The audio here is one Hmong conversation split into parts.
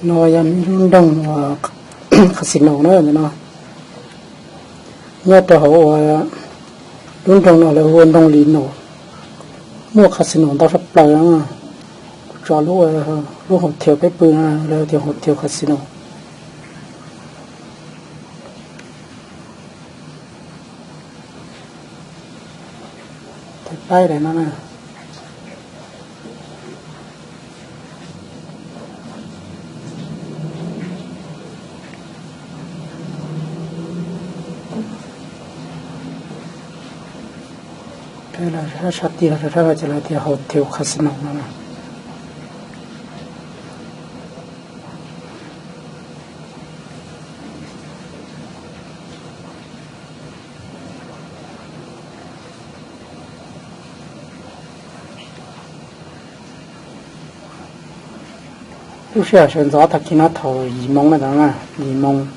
No yog lub nroog casino na no. Nyob rau hauv lub nroog no lawv hu ua nroog Li Nos, muaj casino ntau tshaj plaws. Kuv tso lub, lub hotel peb pw no lawv tias hotel casino. Tais paib daim no na. Sab tid los sab no ces lawv tias hotel casino no na. Lub sij hawm sawv ntxov tag kis no thaum yim moos na, yim moos,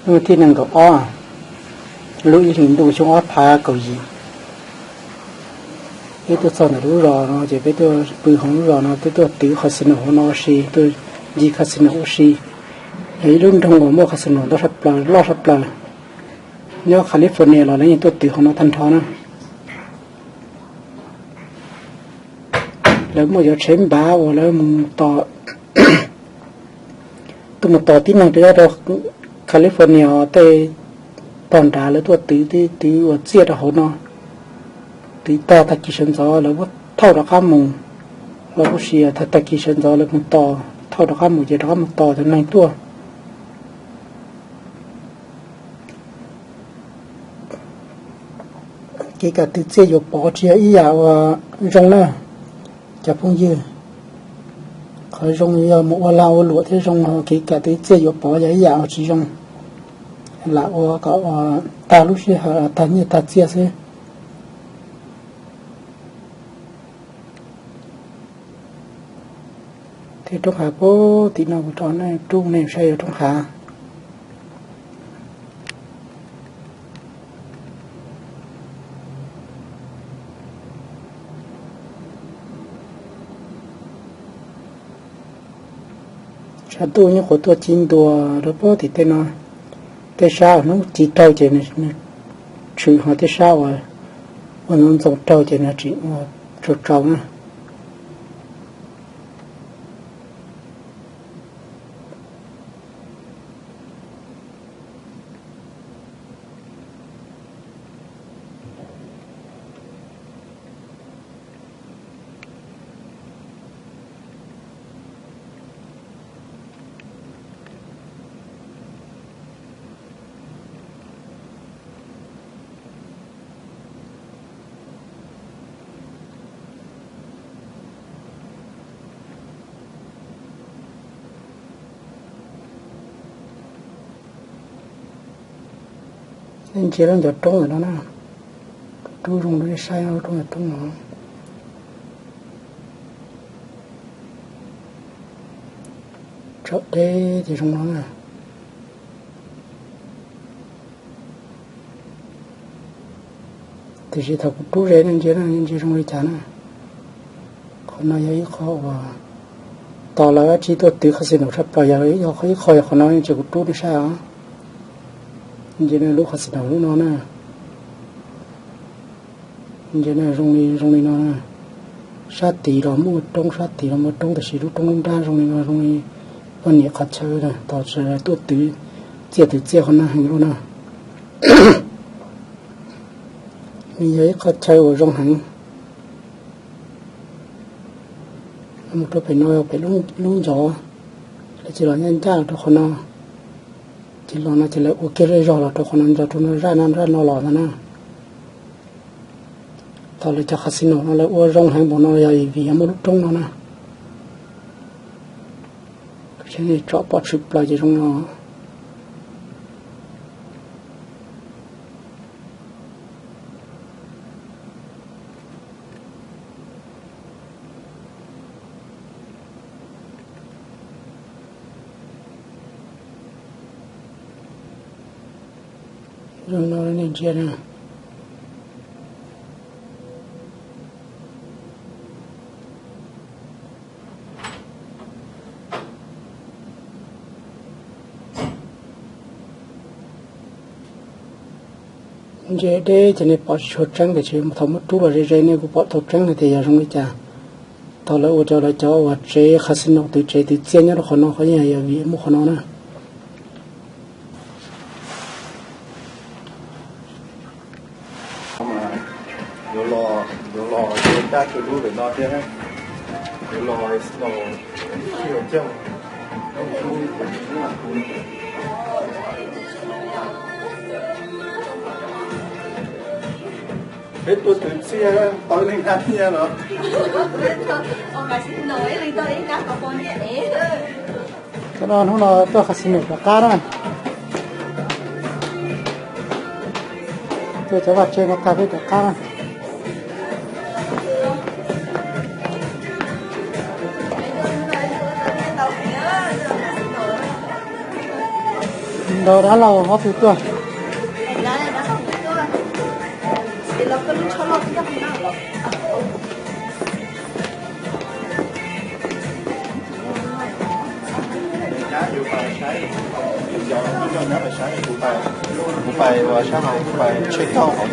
lub thib nees nkaum ob, lub ib hlis ntuj xyoo ob phav kaum yim, peb tuaj txog ntawm lub zos no ces peb tuaj pw hauv lub zos no, peb tuaj twv casino hauv no ua si, tuaj ncig casino ua si. Yog ib lub nroog uas muaj casino ntau tshaj plaws, loj tshaj plaws. Nyob California los lawv yeej tuaj twv hauv no tag nrho na. Lawv muaj cov tsheb npav uas lawv mus tos, tuaj mus tos tib neeg rau nyob rau California tej tog nrad, lawv tuaj twv, twv ua txiaj rau hauv no. Twv tag tag kis sawv ntxov lawv muab thauj rov qab mus. Los kuj sis tag tag kis sawv ntxov lawv mus tos, thauj rov qab mus ces rov qab mus tos cov neeg tuaj. Kev kawm twv txiaj yuav pov tsis yog ib yam uas zoo na cov phooj ywg. Qhov zoo yog mus ua lag ua luam thiab zoo, ho kev kawm twv txiaj yuav pov yog ib yam uas tsis zoo. Lam ua kom tag lub sij hawm, tag nyiaj tag txiaj xwb. Tej roob hav puag tim no kuv rau nej rub nej saib, yog roob hav. Tshav ntuj nyuam qhuav tuaj ci ntua rau puag tim tej no. Tej sab uas hnub ci raug ces nws tshwm, ho tej sab uas ua ntxoov ntxoo raug ces nws tseem ua tsau tsau na. Nej ntsia lub ncov roob ntawm no na, rub zoo rau nej saib lub roob ntawm roob no. Tsom deb ces zoo no na. Tiam sis thaum kuv rub ze nej ntsia na, nej ntsia zoo li cas na. Qhov no yog ib qho uas tos lawv dab tsi tuaj twv casino tshaj plaws, yog ib qho, yog qhov no ces kuv rub nej saib os. Ntsia lub casino lub no na. Ntsia zoo li, zoo li no na. Sab tid los muaj roob, sab tid los muaj roob, tiam sis lub roob lub nrab zoo li no zoo li poj niam qhov chaw na, tos sawv daws tuaj twv txiaj twv txiaj qhov no heev li na. Nws yog ib qho chaw uas zoo heev. Mus rau pem no, pem lub ncov, lawv tsis los ncaj ncaj los rau qhov no. Ces los no ces lawv ua kiag zej zog los rau qhov no, ntxov rau no, zaj no zaj no los ntag na. Thaum lawv cov casino no lawv ua zoo heev npaum no yog vim yog muaj lub roob no na. Tsom pom tshwm plaws ces zoo no. Zoo no nej ntsia na. Ntsia deb ces nej pom tsis tshua tseeb, tiam sis thaum muab rub los ze ze nej kuj pom tau tseeb hais tias yog zoo li cas. Thaum lawv ua rau lawv cov uas tsev casino twv tsev twv txiaj nyob rau qhov no, qhov yeej yog vim muaj qhov no na. Yuav los, yuav los ua dab ua lub lawm no thiab, yuav los, los, peb tuaj twv txiaj tau ib leeg nab nyiaj los. Cov no hnub no tuaj casino rov qab na. Tuaj cov vaj tse no tag peb rov qab na. Nrog dab laug ob tug tuaj. Kuv pais ua sab hauv, kuv pais check out hauv.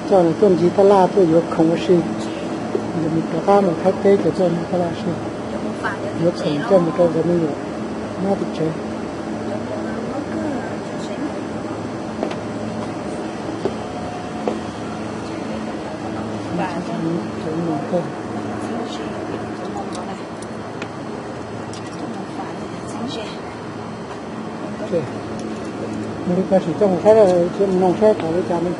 Coj nws tuaj ncig taj laj tuaj yuav khoom ua si. Nws rov qab mus Thaib teb ces coj mus taj laj si. Yuav khoom coj mus rau nkawd me nyuam nyob tim tsev. Mus li koj sim coj mus saib, mus noog saib tau li cas li.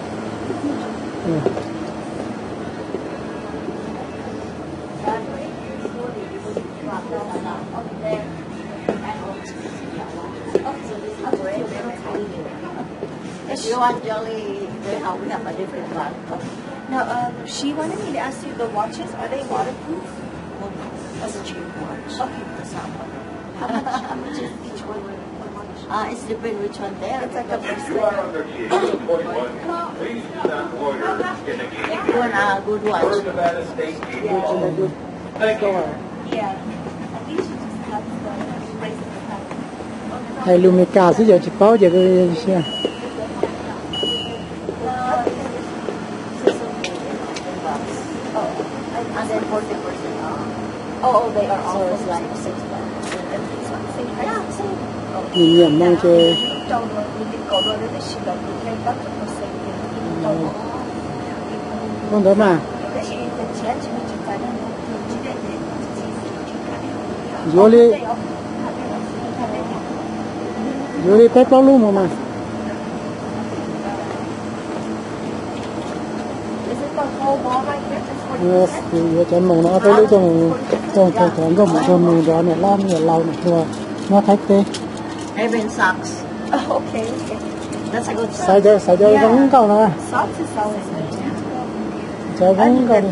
If you want jelly, they have, we have a different one. No, um, she wanted me to ask you, the watches, are they waterproof? That's a cheap watch. Okay, that's not one. How much, how much is each one? One watch? Uh, it's depend which one there. It's like a bracelet. Good, uh, good watch. Hais lus Mes Kas xwb ces tsis paub ces. Nyiam nyiam moo ces. Ua ntawd mas. Yuav li, yuav li peb plaub lub mus mas. Yuav cov moos no peb lub coj mus, coj mus rau nkauj muam, coj mus rau niam hlob niam laus niam hluas nyob Thaib teb. Xaiv cov, xaiv cov zoo nkauj no. Cov zoo nkauj.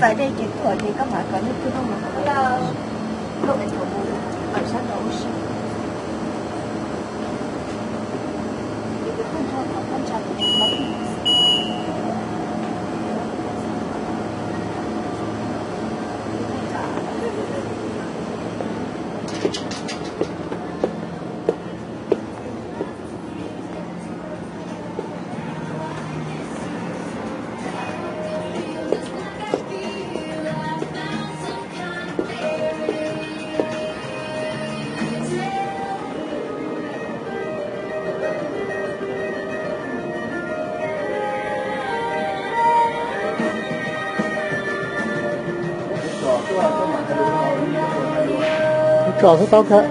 Tsom xwb tau kawg.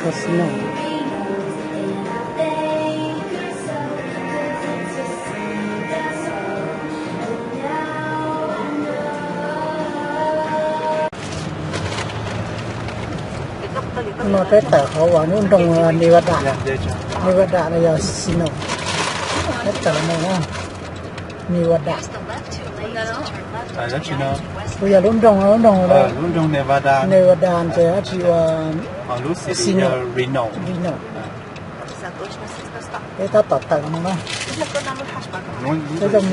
Casino. No peb tawm qhov uas lub nroog Nevada. Nevada no yog casino. Peb tawm no Nevada. Kuj yog lub nroog, lub nroog Nevada ces dab tsi ua casino. Reno. Peb tab tom tawm no na. Peb coj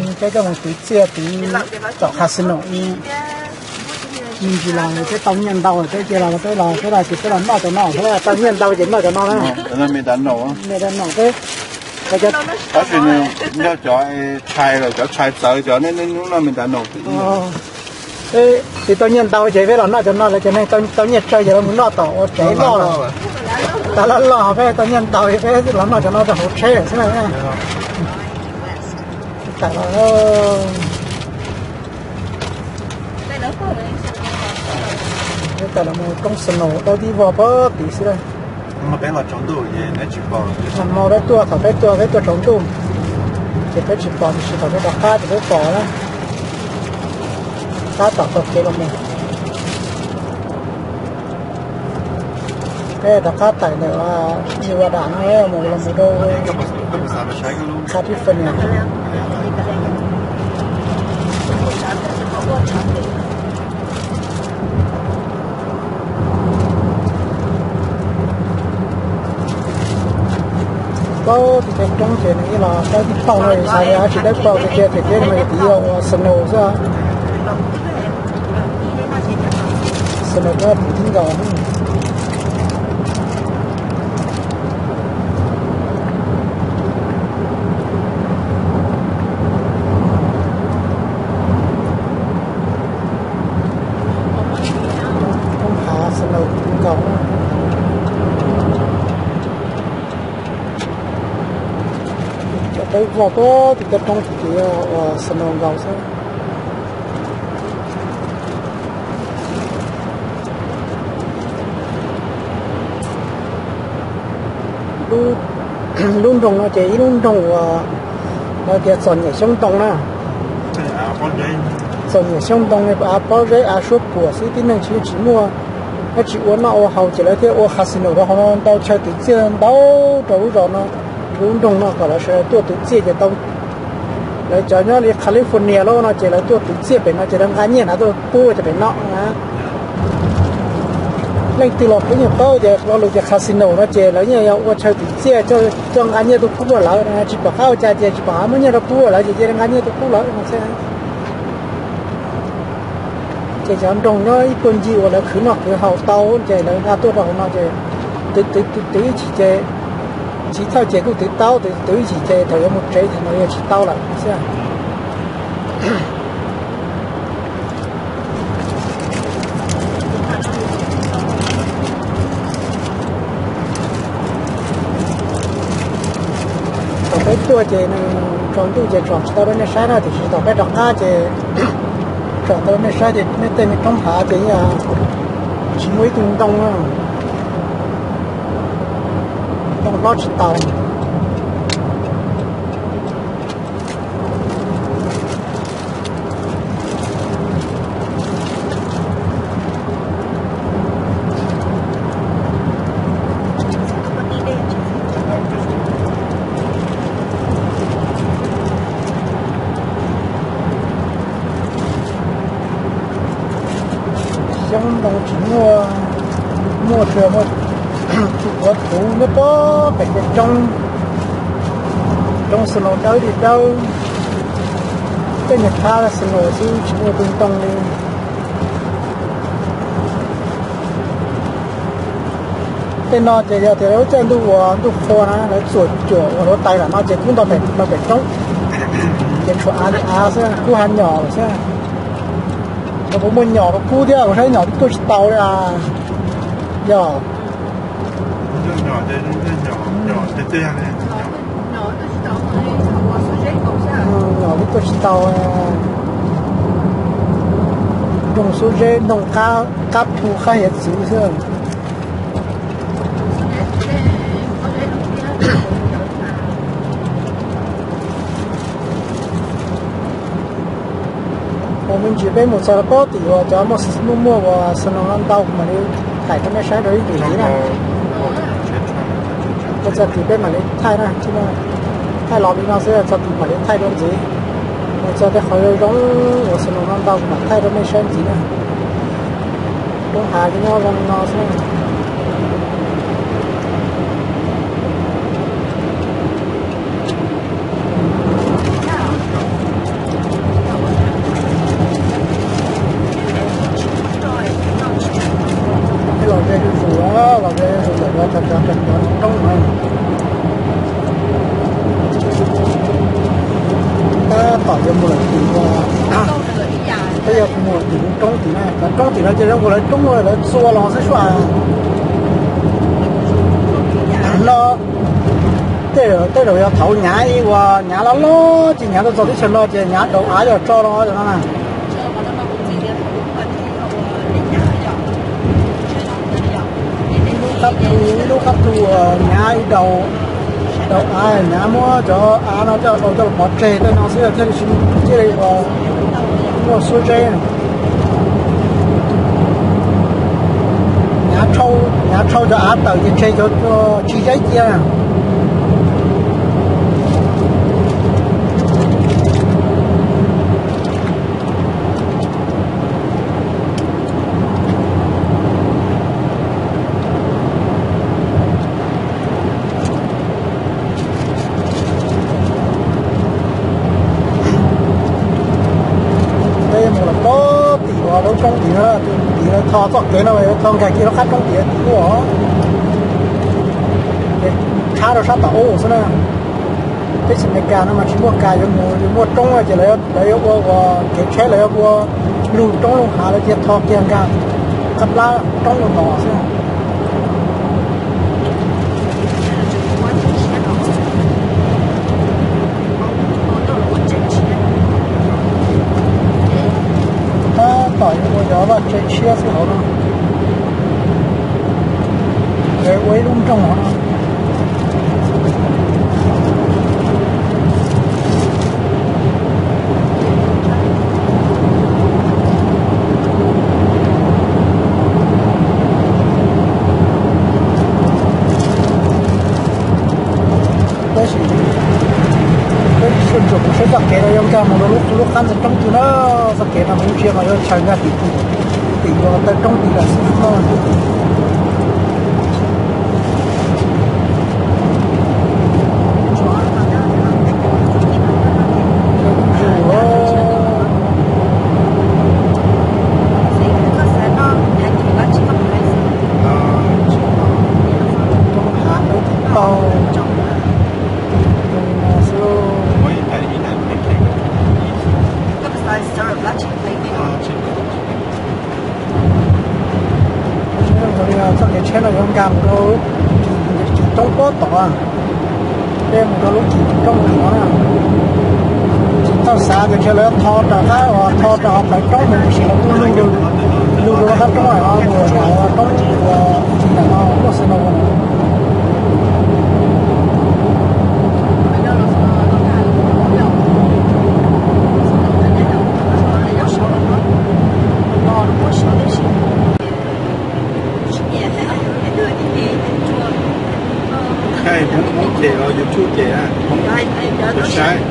mus twv txiaj twv tom casino. Me ntsis los peb tau nyiaj ntau, peb cia los peb los peb los ces peb los noj cov no, tau nyiaj ntau ces noj cov no na. Me da no, tab sis nws yog cov tshais lawm, cov tshais txawv cov nej hnub no me da no. Peb tsis tau nyiaj ntau ces peb los noj cov no, lawv cov neeg tau nyiaj tsawg ces lawv mus noj tom ua tsev noj lawm. Tas loj loj, peb tau nyiaj ntau peb los noj cov no rau hauv tsheb lawm xwb na. Tawm los, tawm los mus roob snow dawb tib vog pog tid xwb na. Hmo peb tuaj, thaum peb tuaj peb tuaj tsaus ntuj, ces peb tsis pom, tiam sis thaum peb rov qab ces peb pom na. Tab tom taug kev los mus. Peb rov qab tawm ntawm Nevada no mus los mus rau California. Plaub tus cov roob ces nws ib los dawb tib paug no, xav tias dawb paug tiag tiag, ces pem teb no mas yog tid ua snow xwb. Snow no puv tib nkaus. Roob hav snow nkaus. Cov peb vog puag tim tej roob tim uas snow nkaus xwb. Lub nroog no ces ib lub nroog uas lawv tias txom nyem xyoob ntoo na. Txom nyem xyoob ntoo, av pob zeb av suab puam xwb, tib neeg tsis tsis muaj, lawv tsis ua noj ua haus ces lawv thiaj ua casino rau hauv no, ntau chaw twv txiaj ntau rau lub zos no, lub nroog no kom lawv sawv daws tuaj twv txiaj ces tau. Lawv cov nyob li California lawm no ces lawv tuaj twv txiaj pem no ces lawv nqa nyiaj hnav tuaj pub rau cov pem no na. Leej twg los kuj yeej paub tias lo lus tias casino no ces lawv yeej yog ua chaw twv txiaj coj nqa nyiaj tuaj pub rau lawv, tsis pom qab ua cas ces tsis pom qab muab nyiaj rau pub rau lawv ces cia li nqa nyiaj tuaj pub lawv no xwb. Ces cov nroog nyob ib puag ncig uas lawv khwv noj khwv haus tau ces lawv nqa tuaj rau hauv no ces twv twv twv ib chim ces tsis thawj ces kuj twv tau, twv twv ib chim ces thaum yuav mus tsev ces no yuav tsis tau lawm xwb. Thaum peb tuaj ces nws tsaus ntuj ces tsom tsis tau rau nej saib na, tiam sis thaum peb rov qab ces tsom tau rau nej saib ces nej tej me roob hav ces yeej tsis muaj ib tug ntoo, ntoo hlob tsis tau. Xyoob ntoo tsis muaj, muaj tsuas muaj tus quav puv nyob pem tej roob, roob snow dawb li dawb, tej niag phab snow xwb tsis muaj tus ntoo li. Tej no ces yog tias lawv lub caij ntuj uas ntuj qhua na lawv txuam cuam ua hluav taws lam no ces kub nto pem roob, ces tshuav av li av xwb, kub hav nyom lawm xwb. Rau kuv muaj nyom rau kub thiab, kuv saib nyom twb tuaj tsis tau li as. Yog nyom twb tuaj tsis tau. Nroog Suab Zeb, nroog qab phu qab hiav txwv xwb. Mus me ntsis peb mus txog rau pob tim uas cov muaj muaj muaj uas snow no ntau kuv mam li thaij rau nej saib rau ib ntsis na. Mus txog tim peb mam li thaij na, thaij los li no xwb, txog tim mam li thaij rau ntxiv. Mus txog tej qhov zoo zoo uas snow no ntau kuv mam thaij rau nej saib ntxiv na. Roob hav ces nyob zoo li no xwb. Roob tim no, cov roob tim no ces zoo nkaus lawv roob lawv txua los xwb sua. No tej zaum yog thaum nyav ib uas nyav loj loj ces nyav tuaj txog teb chaws no ces nyav daus av yog tso los cov no na. Ib lub qab tu, ib lub qab tu, nyav ib daus, daus av, nyav muab cov av no coj los pov tseg tej no xwb thiaj li tsis muaj suab zeb. Nyav, nyav rhau cov av tawm ces tseg cov tsis zeb cia. Peb mus los poob tim uas lub roob tim no, tim lawv tho txoj kev no, tho nkag kiag lub qab roob tim tim ub os. Tshab rau sab tom ub xwb na. Teb chaws Amelikas no mas tsis muaj kas yuav mus, yuav muaj roob ces lawv yuav ua, ua kev tsheb, lawv yuav ua lug roob lug hav, lawv cia tho kiag nkag qab plab roob rau tod xwb. Tab tom yuav ua cov vaj tse tshiab xwb hauv no, ua ib lub nroog hauv no. Tab sis peb soj ntsuam kuv saib txoj kev no yuav nkag mus rau lub, lub qab ntawm roob twg na. Txoj kev no kuv ntsia mas yuav chaws nkag tim, tim uas taw roob tim lawm xwb no. Txoj kev tsheb no yuav nkag mus rau lub cim roob pob tod, peb mus rau lub cim roob tim no na. Tsis txawj xav tias ntshe lawv tho rov qab, tho rau hauv plawv roob mus, tab sis lawv kuj lug, lug rau qab roob no mus rau roob uas tim no muaj xwb no. Hmoob ces los YouTube ces, saib, saib.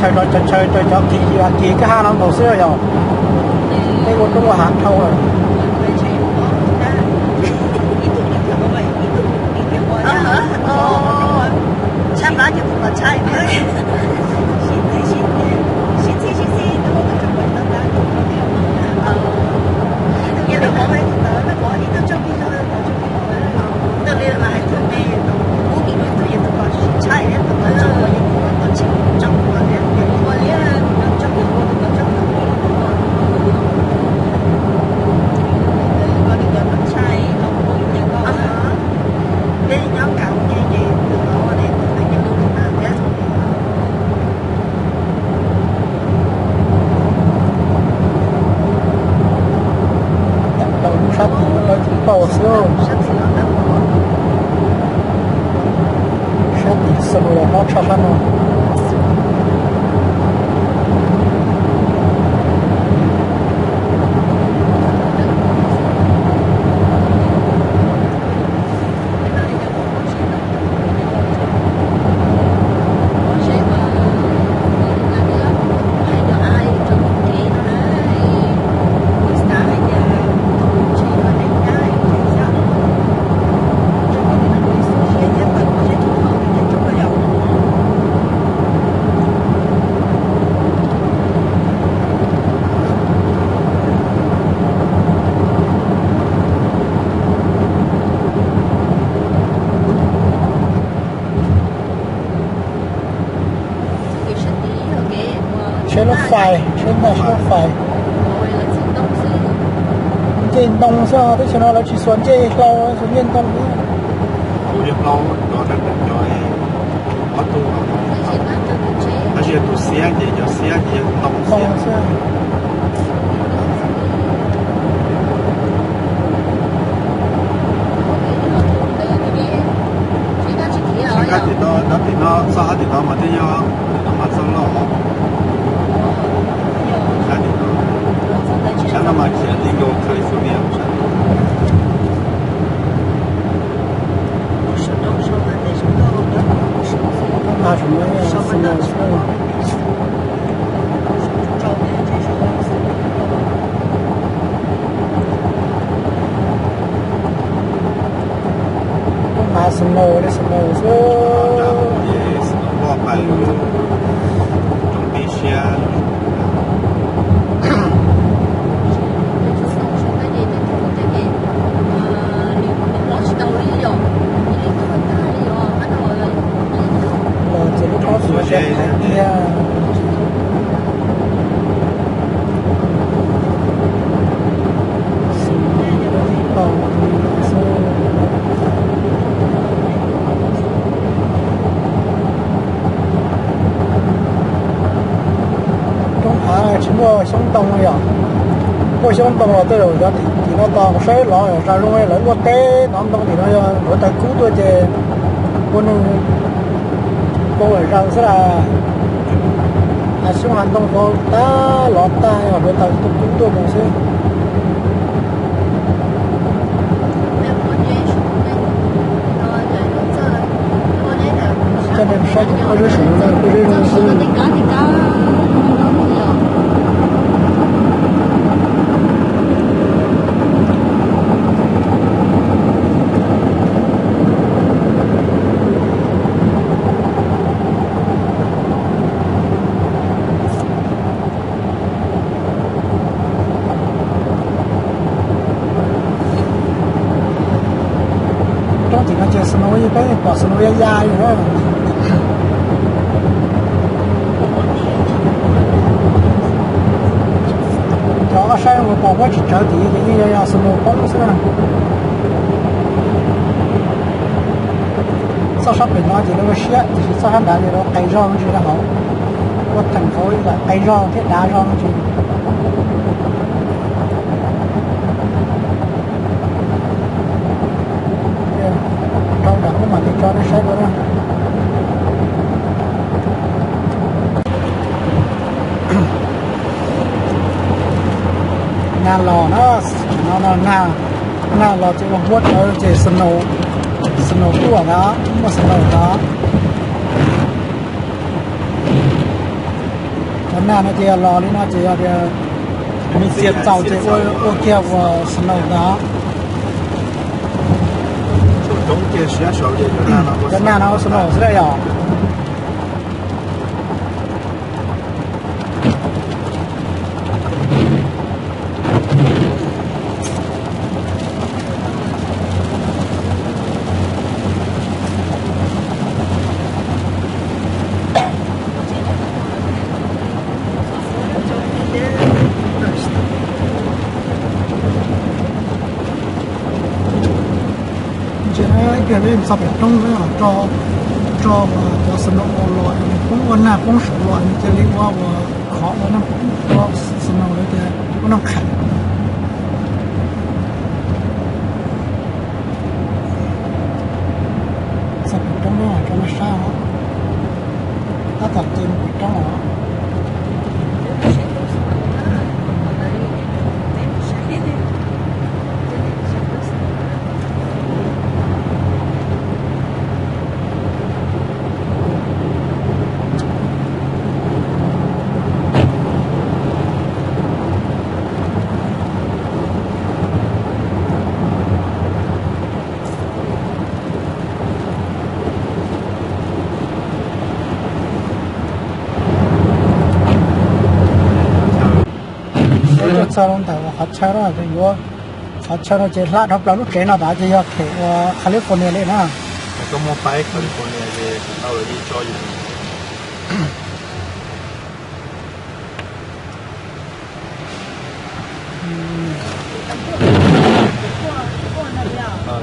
Rau cov chaw rau cov kis kis kwj ha no nkaus xwb yog. Tej ua roob ua hav dhau lawm. Sab tim no tsis tau xwb. Sab tim xab lus los mob tshaj sab no. Tsheb lub fais, tsheb ntag, tsheb lub fais. Ncej ntoo xwb, teb chaws no lawv tsis xuas ncej hlau, xuas ncej ntoo xwb. Tus hlau, ob tug, tab sis yog tus xiab ces cov xiab ces yog ntoo xwb. Sab tim no, sab tim no mas twb yog, tim no mas txoj loj. Sab tim no, sab no mas khiav li nkaus California sab. Koj mas snow li snow xwb. Los ces lub pob tsuas tiag tiag. Roob hav tsis muaj xyoob ntoo li os. Muaj xyoob ntoo los tej zaum cov tim no tos saib lov zam zoo, lawv luaj teb nov ntoo tim no yog luav tawg kub tuaj ces ua neeg poob zam zoo xwb las. Hav xyoob hav ntoo poob tag lov tag yog luav tawg kub tuaj mus xwb. Coj nej saib cov pob zeb snow no, pob zeb zoo xwb. Roob tim no ces snow, peb pom snow ya ya li na. Cov koj saib mus pom huab tsis tsawv tim ces yeej yog snow poob xwb na. Txoj sab pem no ces lawv ua siab, tiam sis txoj sab nrad ces lawv qe zog me ntsis rau hauv. Ua theem hauv lam qe zog thiab dav zog me ntsis. Rau nram ub mam li tso nej saib dua na. Nag los na, no no nag, nag los ces ua huab tsawv ces snow, snow tuaj na, muaj snow na. Cov nag no ces yog los li no ces yog tias nws txias txaus ces ua kiag ua snow ntag. Cov nag no ua snow xwb da yog. Ntsia ib pliag peb txog pem roob no, tso cov snow los, poob ua nag poob saum los nws cia li ua ua khov ua snow lawm tias ua noj qhaim. Txog pem roob no, roob no sab os, tab tom ces mus pem roob os. Peb tuaj txog rau ntawm qhov chaw no, yuav qhov chaw no ces hla dhau plaws lub tsev no tas ces yog them ua California li na. Koj muaj paib California ces tau lawv yeej tso yus.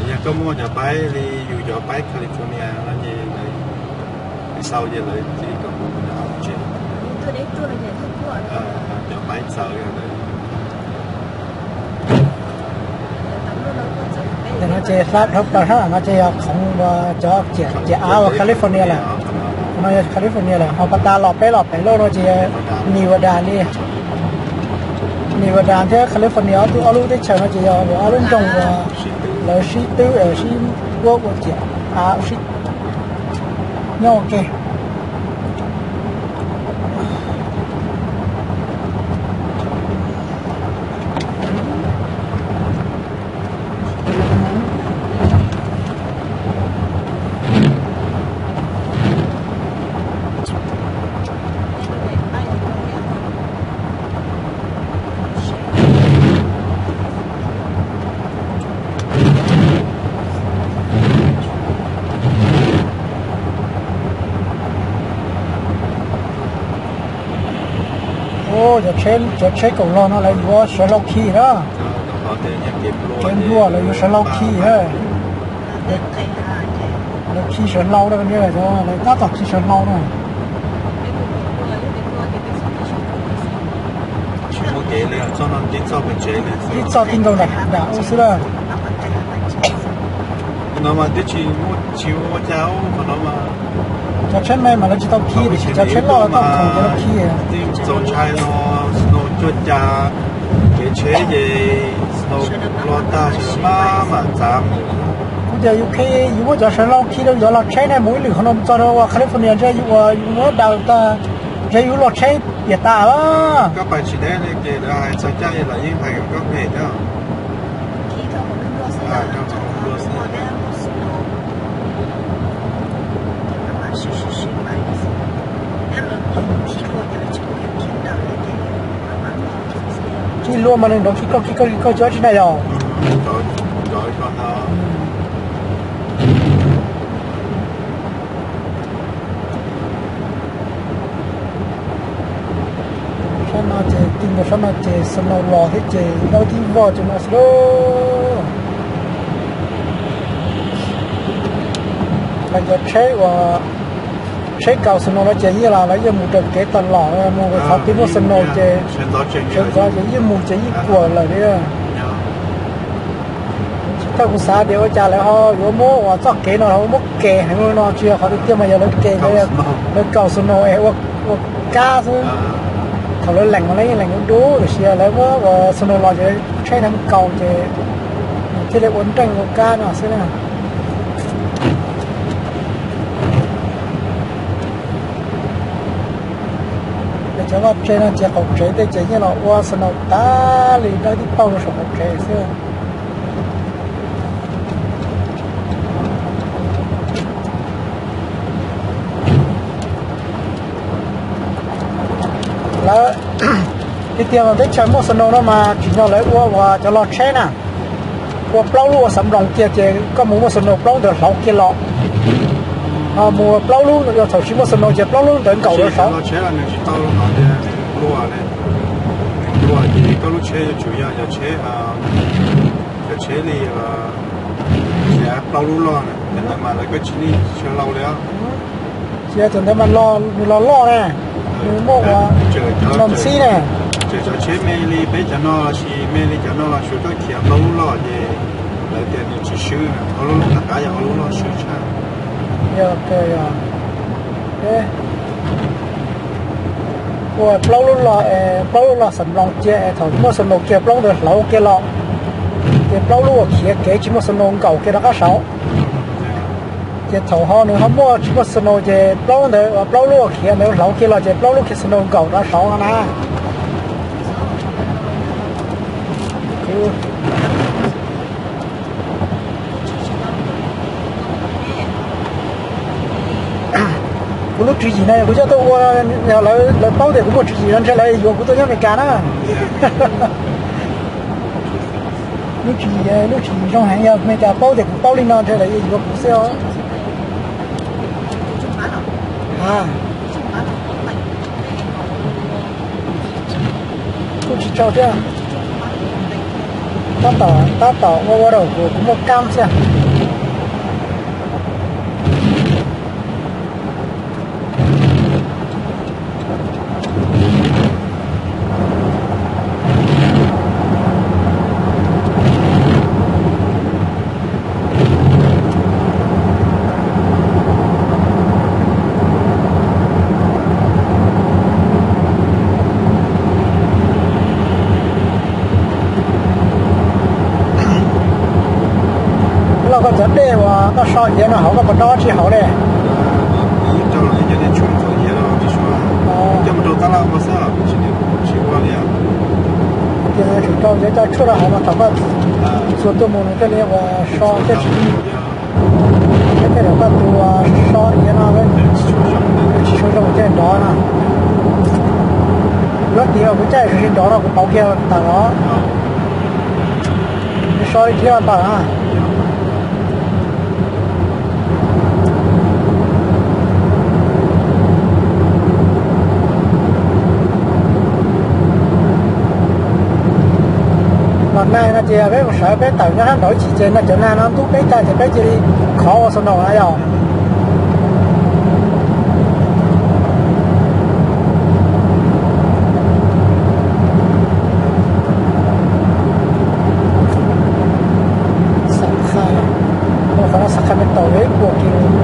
Yog koj muaj cov paib li yus cov paib California no ces lawv sau ces lawv cia koj mus tsev. Cov paib txawv. Ntawm no ces hla dhau plaws sab no ces yog khoov uas cov ciam av uas California lawm. Qhov no yog California lawm, ho pas tas los peb los pem loj no ces Nevada li. Nevada thiab California ob tug ob lub teb chaws no ces yog uas ob lub nroog uas lawv sib twb sib puab ua ciam av sib nyob ua ke. Cov tsheb kaum log no lawv yuav sawv hlau khi na. Tsheb nplua lawv yuav sawv hlau khi na. Lawv khi sawv hlau na, lawv tab tom khi sawv hlau na. Tib txoj tib nkaus nram nram ub xwb na. No mas twb tsis muaj tsis ua cas qhov no mas. Cov tsheb me mas lawv tsis tau khi, tiam sis cov tsheb loj tau khoom ces lawv khi. Txaus ntshai no, snow cuaj cas, kev tsheb ces snow los tag sawv maj mam txav mus. Kuv tias yus khi, yus muab cov sawv hlau khi rau cov log tsheb ne, mus ib lwm qhov no txog rau California ntshe yus ua yus muab daws tag, ntshe yus log tsheb piam tas. Koj pais tsis deb li ces lawv hais txog caij lawv yeej hais kom koj phem thiab. Khi hlua mas nws nrov khi koj khi koj khi koj cov tsis na yog. Sab no ces ti ntawd sab no ces snow los thiab ces dawb tib voj ces no xwb lauj. Lawv cov tsheb uas tsheb kaus snow no ces yeej los lawv yeej mus raws kev tas los mus rau qhov twg muaj snow ces sawv ntxov ces yeej mus ces yeej kuam lawm li. Tsis tau kuv xav tias ua cas lawv ho yuav muab uas txoj kev no ho muab kes heev no, tsis yog qhov tiag tiag mas yog lawv kes, lawv kaus snow es ua kab xwb. Thaum lawv lees mas lawv yeej lees dub dub, tiam sis lawv muab uas snow los ces tsheb heev kaus ces thiaj li ua nreej ua kab no xwb na. Cov vaj tse no ces qaum tsev tej ces yeej los ua snow tas li, dawb tib paug rau saum qaum tsev xwb. Lawv, tiag tiag mas teb chaws muaj snow no mas tsim nyog lawv ua uas cov log tsheb na, ua plaub lub ua xav nploos kiag ces koj mus muaj snow plaub ntawd hlauv kiag los. Ho mus plaub lub, yog thaum tsis muaj snow ces plaub lub ntawd nkaum rau saud. Ces koj lub tsheb yuav tsum yog cov tsheb, cov tsheb li, plaub lub loj na, cov ntawd mas lawv koj tsis nej tsis hlau li os. Ces cov ntawd mas los, nws los loj na, nws muaj ua, los ntxhib na. Ces cov tsheb me li peb cov no lossis me li cov no los tsuas koj khiav plaub lub loj ces lawv tias nws tsis swb, ob lub loj tom qab yog ob lub loj swb tshaj. Yog, yog. Ua plaub lub loj, plaub lub loj xav nploos kiag es thaum muaj snow kiag plaub ntawd hlauv kiag los, ces plaub lub uas khiav kev tsis muaj snow nkaum kiag rov qab saud. Ces thaum ho nws ho muaj tsis muaj snow ces plaub ntawd, plaub lub uas khiav ntawd hlauv kiag los ces plaub lub khiav snow nkaum rov saud no na. Kuv lub tswv yim no yog kuv coj tuaj ua, yog lawv paub tias kuv muaj tswv yim no ntshe lawv yuav kuv tuaj nyob Amelikas na. Lub tswv yim, lub tswv yim zoo heev, yog Amelikas paub tias kuv paub li no ntshe lawv yuav kuv xwb os. Kuj tsis tsaug thiab. Tab tom, tab tom ua ua rau kuv, kuv muaj kab xwb. Loj, koj cov dej uas koj so iav no hauv koj puas dob tsis hauv li? Ces tsum rau cov coj tshuaj rau hauv mas thaum koj txuas tuaj mus nws thiaj li ua so thiab tsis, thiab tej zaum koj tus so iav no tsis tshua zoo thiaj nrov no. Kuv lub tiav kuv caij tsis nrov no kuv pauv kiag tawm os. So li thiab tawm na. Los nag no ces peb mus sawv peb tawm nyob sab nraud ib chim ces no cov nag no ntub peb tag ces peb cia li khov ua snow na yog. Qhov no Sacramento yog ib puas kis lus,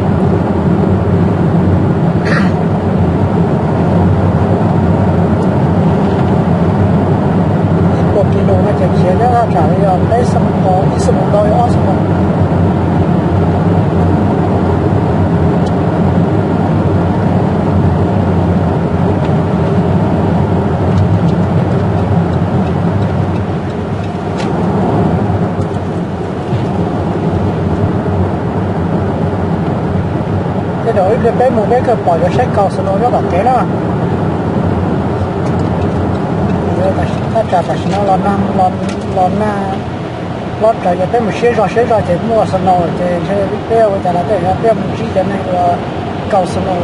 ib puas kis lus no ces khiav nyob thaj tsam li yog peb xuab moos, ib xuab moos ntau li ob xuab moos. Tej zaum ib pliag peb mus peb kawg pom cov tsheb kaus snow nyob tom kev na. Thaj tsam tam sim no los nag, los nag hlob rawv ces peb mus siab zog siab zog ces muaj snow ces ntshe peb ua cas los tej zaum peb mus ntsib cov neeg uas kaus snow.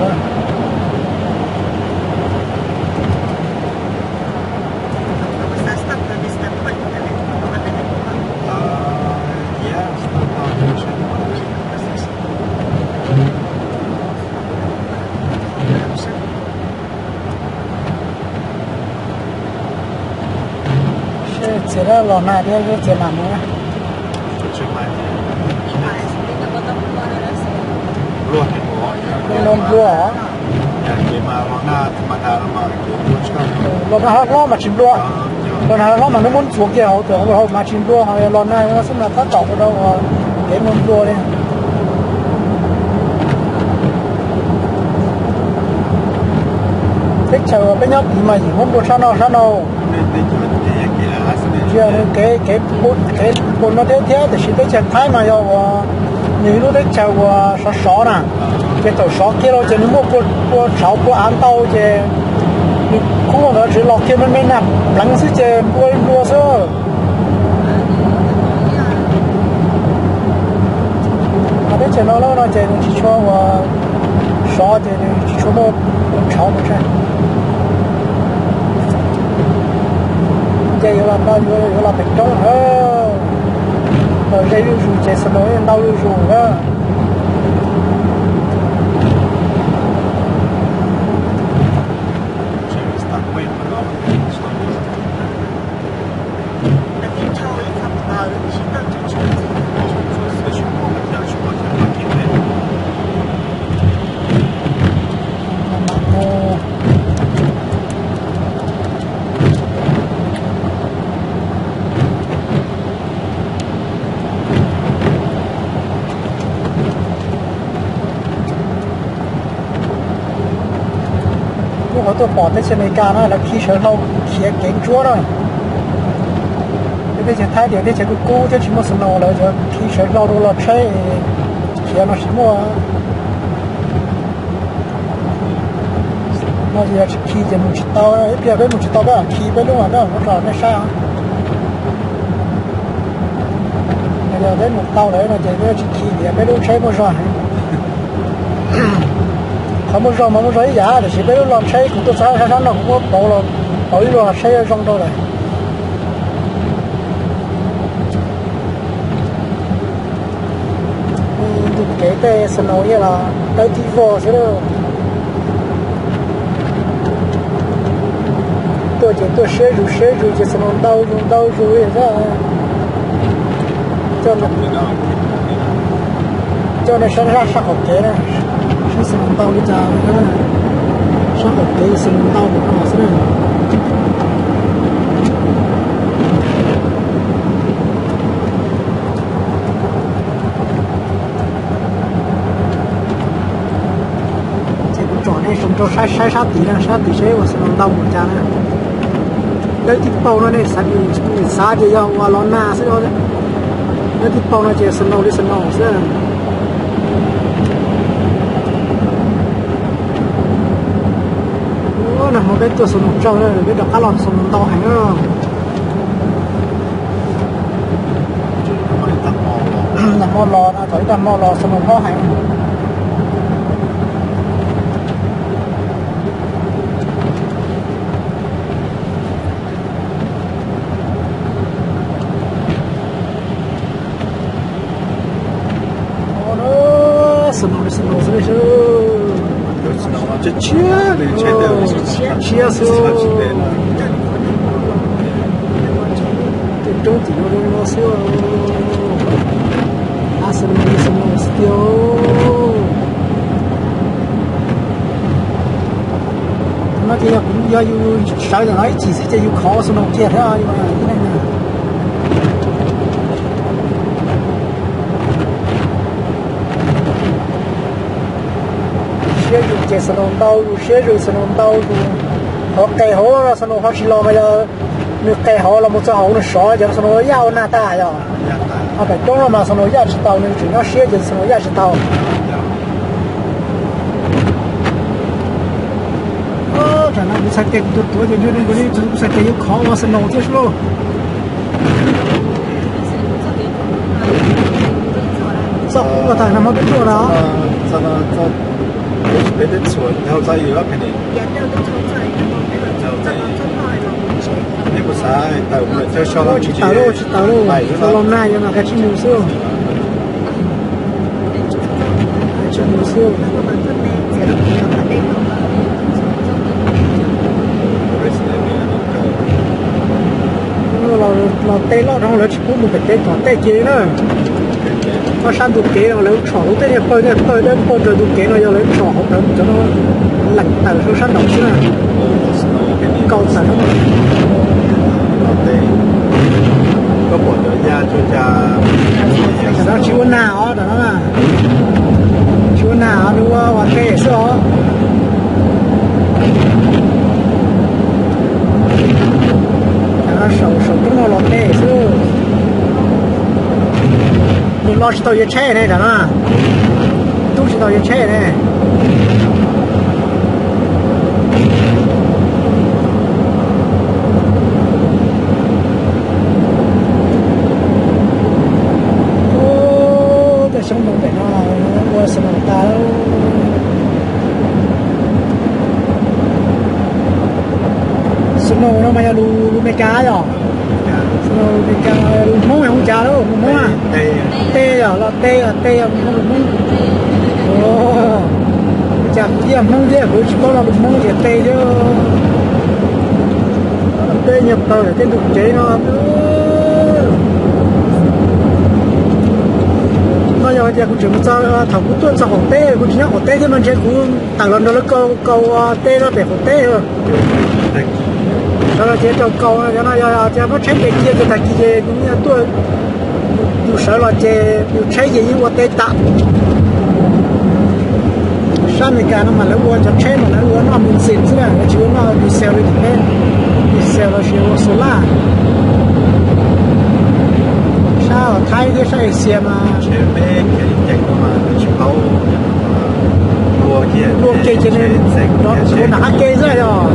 Seb txiav los nag thiab seb txiav mam mus. Nplua, los nag hlob mas tsis nplua. Los nag hlob mas nws muab ntxuav kiag hauv, hauv mas tsis nplua, ho los nag xwb mas tab tom ua rau kev nplua nplua li. Teb Peb nyob tid mas yim muab nplua sab no sab no. Kev, kev puas no thiab thiab, tiam sis teb chaws Thaib mas yog uas nws ib lub teb chaws uas sov sov na, ces thaum sov kiag los ces nws muaj pua tshauv pua av ntau ces nws khub ntawd tsis los kiag me me nag pleev xwb ces nplua nplua xwb. Mas teb chaws no lawm no ces nws tsis tshua uas sov ces nws tsis tshua muaj tshauv mus tsev. Ces yuav los, yuav los pem roob na, los ze zuj zus ces snow ntau zuj zus na. Lub qhov tuaj pom teb chaws Amelikas no lawv khi sawv hlau khiav kev ntsuab na. Teb chaws Thaib tias teb chaws kub kub thiab tsis muaj snow lawv khi sawv hlau rau los tsheb khiav no tsis muaj. No ces yog tsis khi ces mus tsis tau, ib pliag peb mus tsis tau peb mam khi peb lub mas peb mam muab rau nej saib. Yog peb mus tau lawm no ces peb tsis khi tias peb lub tsheb muaj zog heev. Qhov muaj zog mas muaj zog ib yam tiam sis peb lub los tsheb kuv tuaj txog sab sab no kuv muab pauv los pauv ib lub los tsheb zoo rau lawm. Ntu kev tej snow yeej los dawb tib vog xwb. Tuaj ces tuaj siab zus siab zus ces snow ntau zus ntau zus li xwb. Coj nej saib sab qaum kev na, saib snow ntau li cas, sab qaum kev snow ntau npaum no xwb na. Ces kuv tsom nej saib rau saib saib sab tid na, sab tid seb ua snow ntau npaum cas na. Dawb tib paug no nej xav tias yog ua los nag xwb, dawb tib paug no ces snow li snow xwb. Nag hmo peb tuaj snow tsaug na, peb rov qab los snow ntau heev. Nag hmo los no, thaum ib tag hmo los snow hlob heev. Snow li snow xwb, tshiab xwb. Tej roob tim no zoo no xwb. Snow li snow xwb tiag. No ces yog kuv, yog yus sawv ntawm no ib chim xwb ces yus khov snow kiag thiab. Siab zus ces snow ntau zus, siab zus snow ntau zus. Qhov qes hauv no snow ho tsis los mas yog nws qes hauv los mus txog hauv nws sov ces snow yaj ua nag tag yog. Ho pem roob no mas snow yaj tsis tau, nws tseem nyob siab ces snow yaj tsis tau. Tam no kuv txhais tes kuv tuav tuav ces ntshe kuv txhais tes yuav khov ua snow thiab lauj. Txoj kub uas tag nag hmo peb tuaj no. Peb teb txhua tau txaj ib pem ni. Tsis tawm lauj, tsis tawm lauj, los nag yog mas kav tsij mus xwb. Kav tsij mus xwb. Los tej loj dhau lawv tsis pub mus pem kev tom tej kiag li na. Ob sab ntug kev no lawv tshom lub tej niag pawg, tej pawg dawb paug raws ntug kev no yog lawv tshom hauv rawv cov no leem tawm rau sab nraud xwb na. Nkaus tawm no. Tam no tsis ua nag os, tam no tsis ua nag os, nws ua ua tej xwb os. Saum, saum roob no los teb xwb. Nws los tsis tau yuav tsheb ne, tam no tub tsis tau yuav tsheb ne. Ub, tej xyoob ntoo pem no ua snow tas. Snow no mas yog lus, lus Meskas yom? Snow Meskas, lus Hmoob hu cas lauj, lus Hmoob? Teb yog, los teb, teb yog lus Hmoob, lus Hmoob. Ua cas kuv yog Hmoob thiab kuv tsis paub lo lus Hmoob tias teb thiab. Teb nyias plaws tej ntug kev no. No yog hais tias kuv tseem mus txog, thaum kuv tuaj txog qaum teb, kuv tsis nyob qaum teb thiab mas ntshe kuv tawm los nrog lawv kaus, kaus teb no pem qaum teb. Sawv los ces rau kaus, yog no yog tias muab tsheb ntes cia ces tag kis ces kuv tuaj, yus sawv los ces yus tsheb ces yeej ua teb tas. Sab Amelikas no mas lawv ua cov tsheb mas lawv ua noj benzene xwb na, lawv tsis ua noj diesel li peb, diesel los sis ua solar. Sab Thaib thiab sab Asia mas luag ke ces nws ua nram qab ke xwb yog.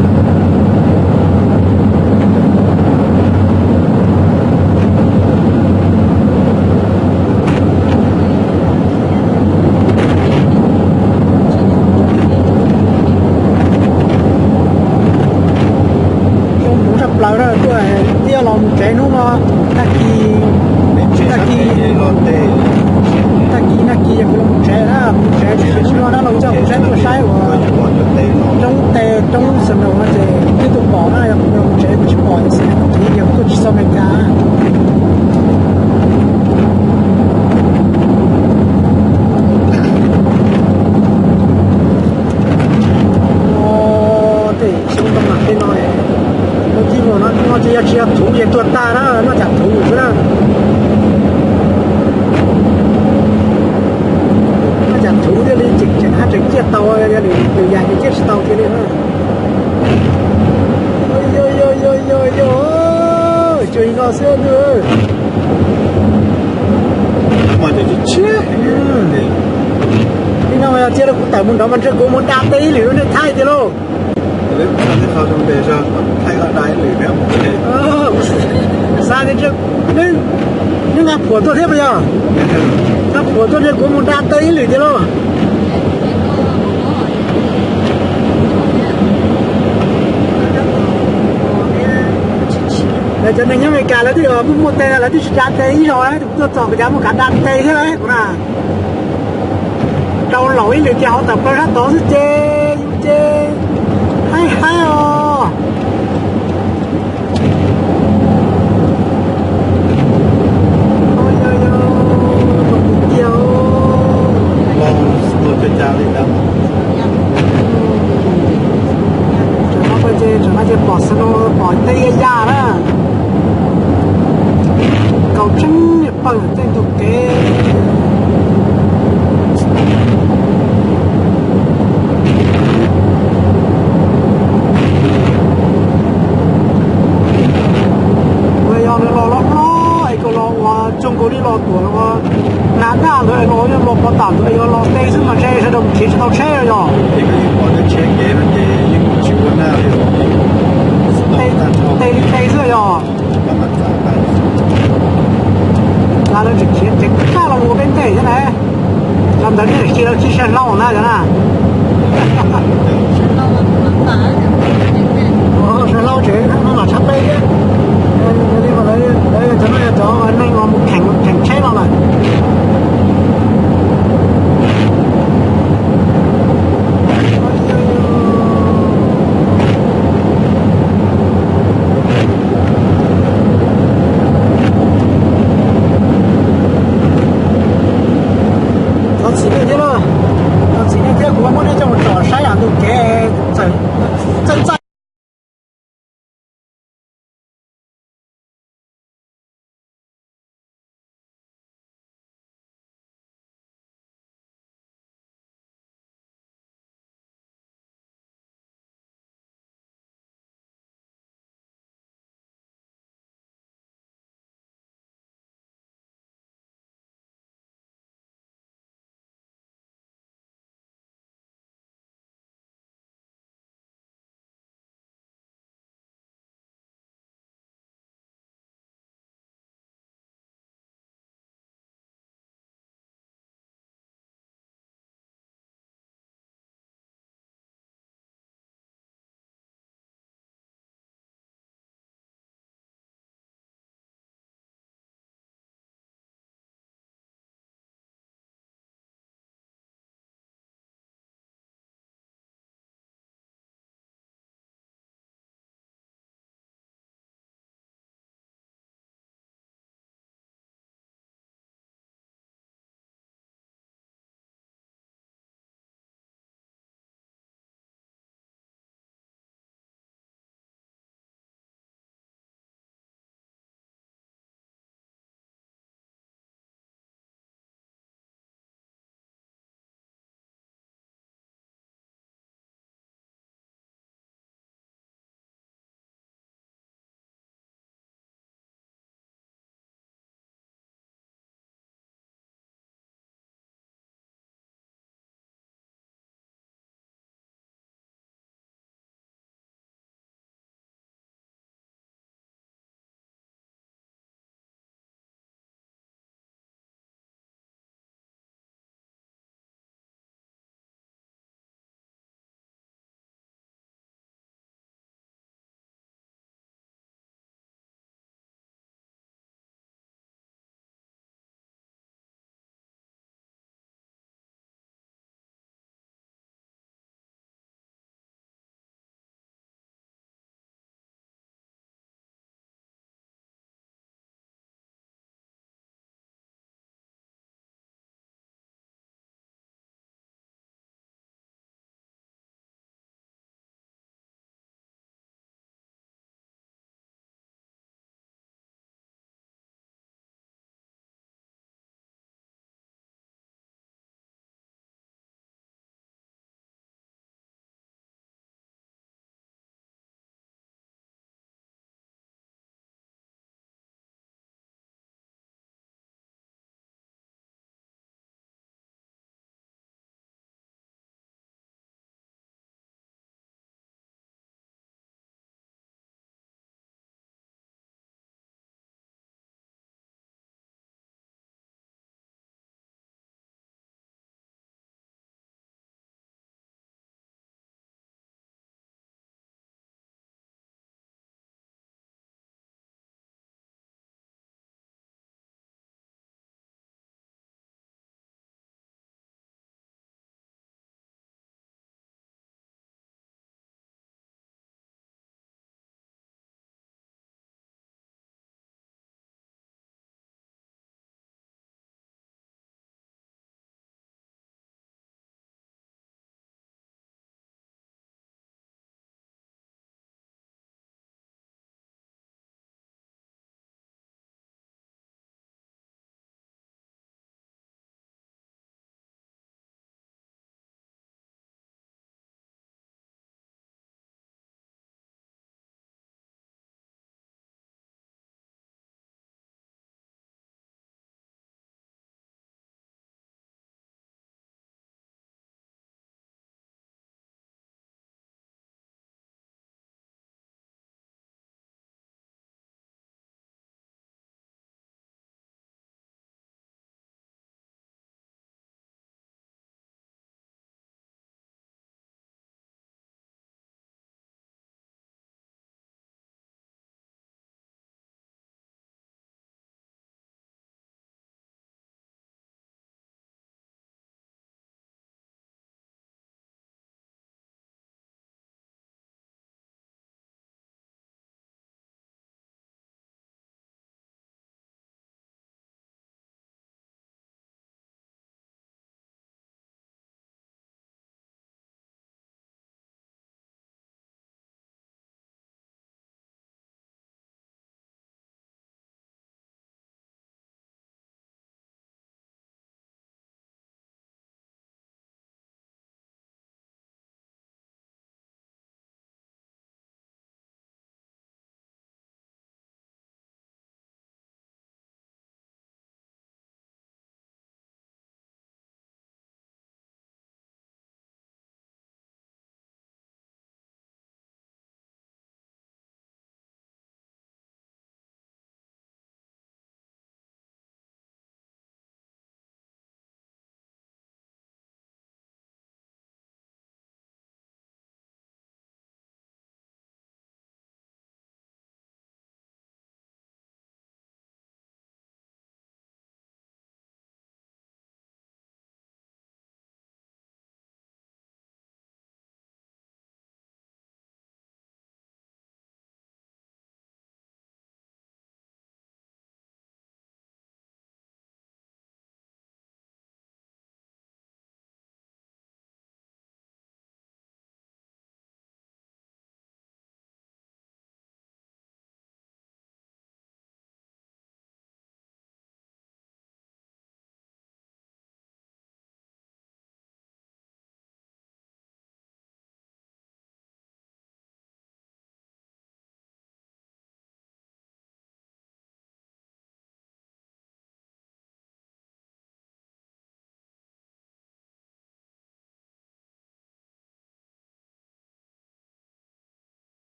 Zoo hmoov tshaj plaws na, tuaj tiaj los mus tsev hnub no, tag kis, tag kis, tag kis nag kis yog kuv los mus tsev na, mus tsev tsis hnub no na los coj kuv saib tuaj saib uas roob tes roob snow no ces twb tuaj pom na, yog kuv los mus tsev kuv tsis pom ces kuv yog tuaj tsis txog Amelikas. Tej xyoob ntoo mas tej no, lub tib no no ces yog tsis yog thuv ces tuag tag na, noj cam thuv xwb na. Noj cam thuv thiaj li tseem tseem hab tseem ciaj tau, yog lwm yam ces ciaj tsis tau kiag li na. Yog, yog, yog, yog, yog, tsuas li no xwb ntuj. Li no yog cia rau kuv tawm mus nrov mas ntshe kuv mus da teb ib lwm rau nej thaij tiag lauj. Xav tias neb nqa phuam tuaj thiab puas yog? Nqa phuam tuaj ntshe kuv mus da teb ib lwm tiag lauj. Cov neeg nyob Amelikas lawv twb muaj muaj tes lawv twb tsis da tes ib zaug, tuaj txog kuv cas muaj kav da tes thiab lauj kuv na. Rau laus ib lwm ces hauv tawm plaws sab tod xwb ces yus ces haib haib os. Tseem no ces, tseem no ces pom snow, pom tej ya ya na. Kaus tseeb pawg tej ntug kev. Yog nws los hlob hlob es koj los ua txog nkaus li los tuam ua nag daj ntawd los, los pov tam ntawd yuav los tej xwb mas ntshe sawv daws mus khiav tsis tau tsheb yog. Tej li tej xwb yog. Lawv tseem khiav tseem kaj los ua peb ntej thiab na. Cov ntawd nej cia lawv txib sawv hlau na yog na. Sawv hlau tseem no los tshab peb thiab. Li lawv cov no yog cov neeg uas mus kheem tsheb no lawm.